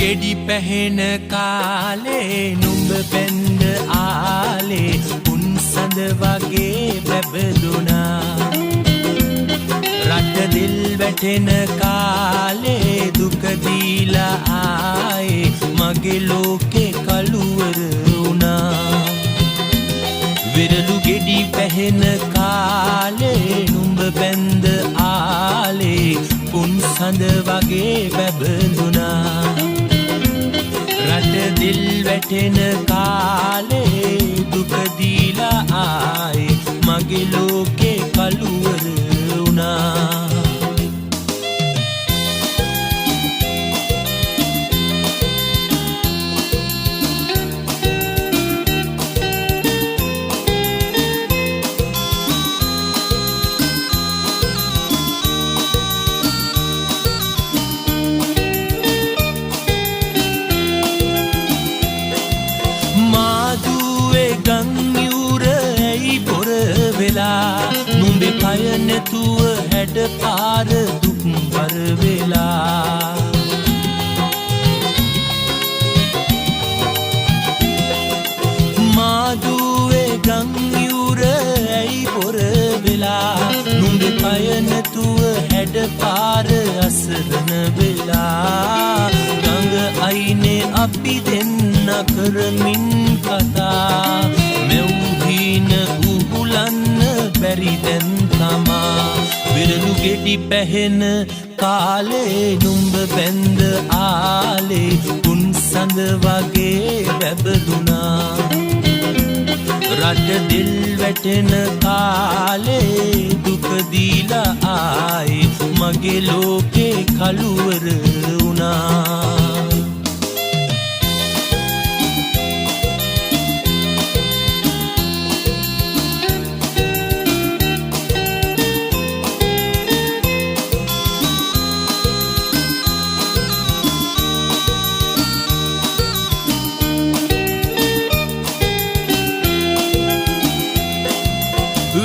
ගෙඩි පැහෙන කාලේ නුඹ බැඳ ආලේ උන් සඳ වගේ බැබළුණා. රට දිල් වැටෙන කාලේ දුක දීලා ආයේ මගේ ලෝකේ කළුවර වුණා. විරලු ගෙඩි පැහෙන කාලේ නුඹ බැඳ ආලේ උන් සඳ වගේ බැබළුණා. රට දිල් වැටෙන කාලේ දුක දීලා ආයේ මගේ ලෝකේ කළුවර වුණා. මාදුවේ ගම් යුර ඇයි බොර වෙලා නුඹේ පය නැතුව හැඩ පාර දුක් බර වෙලා. මාදුවේ ගම් යුර ඇයි බොර වෙලා නුඹේ පය නැතුව හැඩ පාර අසරණ වෙලා. ගඟ අයිනේ අපි දෙන්න කරමින් කතා මැව්හීන උහුලන්න බැරි දැන් තමා. විරලු ගෙඩි පැහෙන කාලේ නුඹ බැඳ ආලේ උන් සඳ වගේ බැබළුණා. රට දිල් වැටෙන කාලේ දුක දීලා ආයේ මගේ ලෝකේ කළුවර වුණා.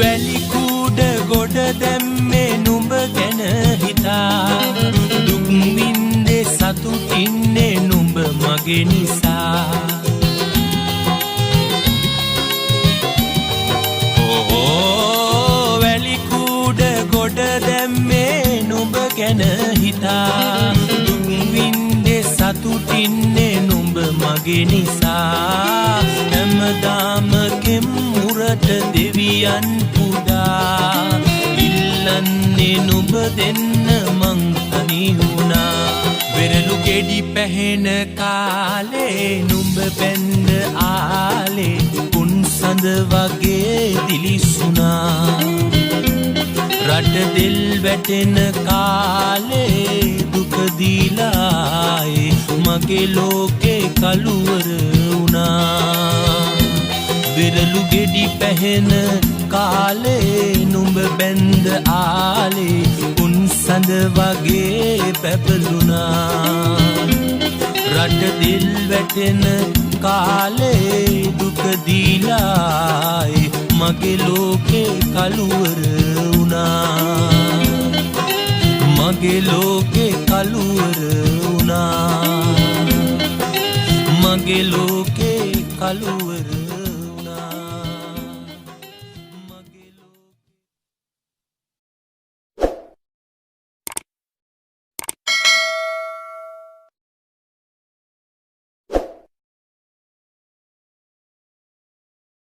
වැලි කූඩ ගොඩ දැම්මේ නුඹ ගැන හිතා දුක් වින්දේ සතුටින්නේ නුඹ මගේ නිසා. ඕ වැලි කූඩ ගොඩ දැම්මේ නුඹ ගැන හිතා දුක් වින්දේ සතුටින්නේ නුඹ මගේ නිසා. හැමදාම කෙම් මුරට දෙවියන් පුදා ඉල්ලන්නේ නුඹ දෙන්න මං තනි වුණා. වෙරළු ගෙඩි පැහෙන කාලේ නුඹ බැඳ ආලේ උන් සඳ වගේ දිලිසුණා. රට දෙල් වැටෙන කාලේ දුක දීලා ආයේ මගේ ලෝකේ කළුවර වුණා. විරලු ගෙඩි පැහෙන කාලේ නුඹ බැඳ ආලේ උන් සඳ වගේ බැබළුණා. රට දෙල් වැටෙන කාලේ දුක දීලා ආයේ මගේ ලෝකේ කළුවර වුණා. මගේ ලෝකේ කළුවර වුණා. මගේ ලෝකේ කළුවර